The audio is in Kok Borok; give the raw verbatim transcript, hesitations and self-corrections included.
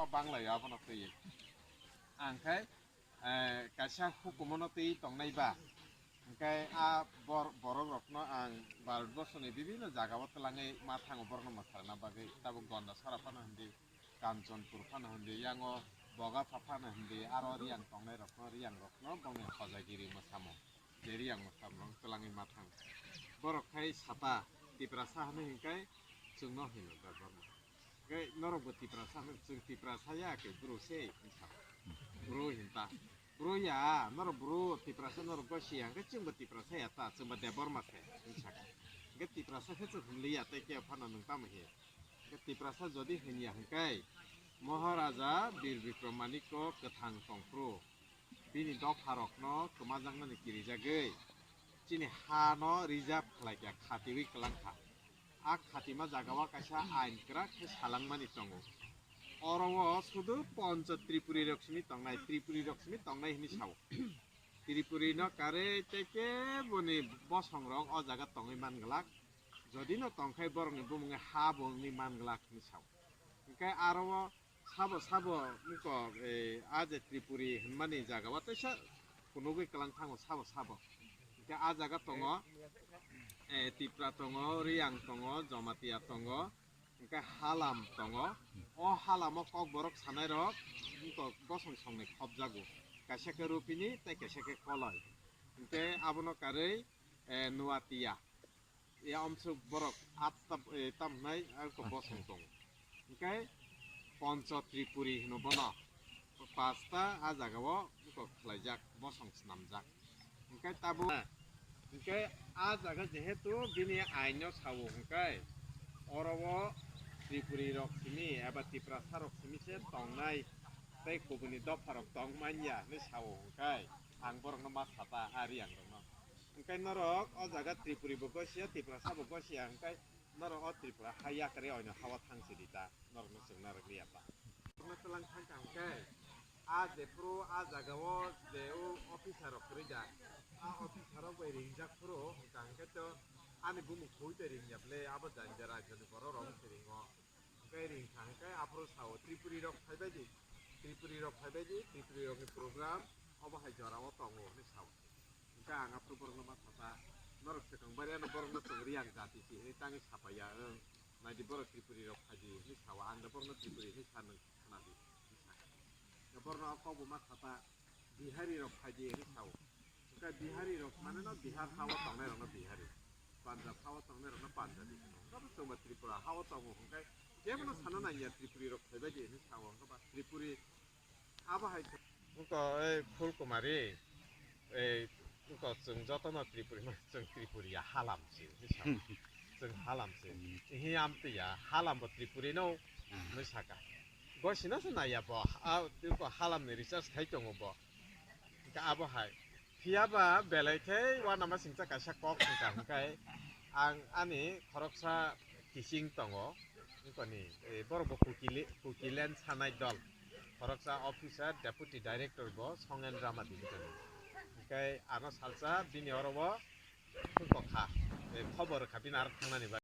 Bangla ya abono twi. Ang khai, eh, kaisa hukumono twi tongnai ba. Hingkai a bor-, borok rokno ang Bharat borsoni bibinno jagao twlangwi ma thango borokno mwsarna bagwi. Tabuk Gonda sora phano hindi, Kanchanpur phano hindi, yango Bogapha phano hindi, aro Riyang tongnai rokno, Riyang rokno bongni hojagiri mwsamung. Jeriyang mwsamrok twlangwi ma thang. Borok khai sata Tiprasa hwnwi hwnkhai chwngno hino Debbarma. Hwnkhe norokbo Tiprasa hwnwi chwng Tiprasa ya khe bro se hinsa. Bro hinta. Bro ya, norok bro Tiprasa norok gosiya hwnkhe chwngbo Tiprasa ya ta, chwngbo Debbarma se hinsa. Hwnkhe Tiprasa khe chwng hwnliya tei khe phano nwng tamo hiya. Hwnkhe Tiprasa jodi hwnya hwnkhe Maharaja Bir Bikram Manikko kwthang tongphuru. Bini dopharokno kwmajaknani kirijagwi chini hano reserve khlaikha, khatiwi kwlangkha. A khatima jagao kaisa ain kwrak khe salangmani tongo. Oro o sudu poncho Tripuri rok simi tongnai, Tripuri rok simi tongnai hinwi sao. Tripuri no karwi tei keboni bosong rok o jaga tongwi man glak. Jodi no tongkhai borokni bumungwi ha bo wngwi man glak hinwi sao. Hwnkhe aro o Sabo sabo wngkok, eh, a je Tripuri hwnmani jaga o teisa phunugwi kwlang thango sabo sabo. Hwnkhe a jaga tongo, eh, Tipra tongo, Riyang tongo, Jamatia tongo, hwnkhe Halam tongo. O Halamo Kokborok sanairok wngkok bosong songni khopjago. Kaisa khe Rupini tei kaisa khe Koloi. Hwnkhe abono karwi, eh, Nuatia. Ya amsuk borok atta, eh, tam hwnai ang kok bosong tongo. Hwnkhe Poncho Tripuri hwno bono. Pasta a jagao kok khlaijak, bosong snamjak. Hwnkhe tabuk, hwnkhe a jaga jehetu bini aino sao hwnkhe oro o Tripuri rok simi eba Tiprasa rok simi se tongnai tei kubuni dopha rok tong manya hinwi sao hwnkhe ang borokno ma sata a Riyang rokno. Hwnkhe norok o jaga Tripuri bo gosiya, Tiprasa bo gosiya, hwnkhe norok o Tripura ha yakarwi oino ha-o thang sidi ta, norokno chwng narwk liya ta. Norokno twlang thang kha hwnkhe, a jephuru a jagao je o officer rok kwrwi da, a officer rok bai ringjak phuru hwnkha hwnkhe to ani bumung khoi tei ringya ble, abo jani je rajyoni borok rok se ringo. Hwnkhe ringkha hwnkhe aphuru sao Tripuri rok phaibai di, Tripuri rok phaibai di, Tripuri rokni program obo hai jorao tongo hinwi sao. Hwnkhe ang aphuru borokno ma sata, norok swkang bariano borokno chwng Riyang jati si hinwi tangwi sapaiya wng. Naidi borok Tripuri rok phaidi hinwi sao, ang da borokno Tripuri hinwi sa nwng khna di hinwi sa. Borokno o kokbo ma sata, Bihari rok phaidi hinwi sao. Hwnkhe Bihari rok mane no Bihar ha-o tongnai rokno Bihari, Punjab ha-o tongnai rokno Punjabi hwno. Hwnkhe bo chwngba Tripura ha-o tongo hwnkhe jebono sana nangya Tripuri rok phaibai di hinwi sao. Hwnkhe ba Tripuri abo hai wngkha ei Phulkumari, ei wngkha chwng jotono Tripuri mane chwng Tripuriya halam se hinwi sao. Chwng halam se. Ihi amtwi ya halam bo Tripuri no hinwi saka. Gosina se naiya bo, a, iko halamni research khai tongo bo. Hwnkhe abo hai. Phiya ba belai khe uanama singcha kaisa kok wngkha hwnkhe ang ani khoroksa kiching tongo. Wngkoni, eh, borok bo Kukili-, Kukilen sanai dol. Khoroksa officer, deputy director bo Songen Ramadi wngkoni. Hwnkhe ano salsa bini oro bo wngkha, eh, khobor rwkha bini aro thangnani bagwi.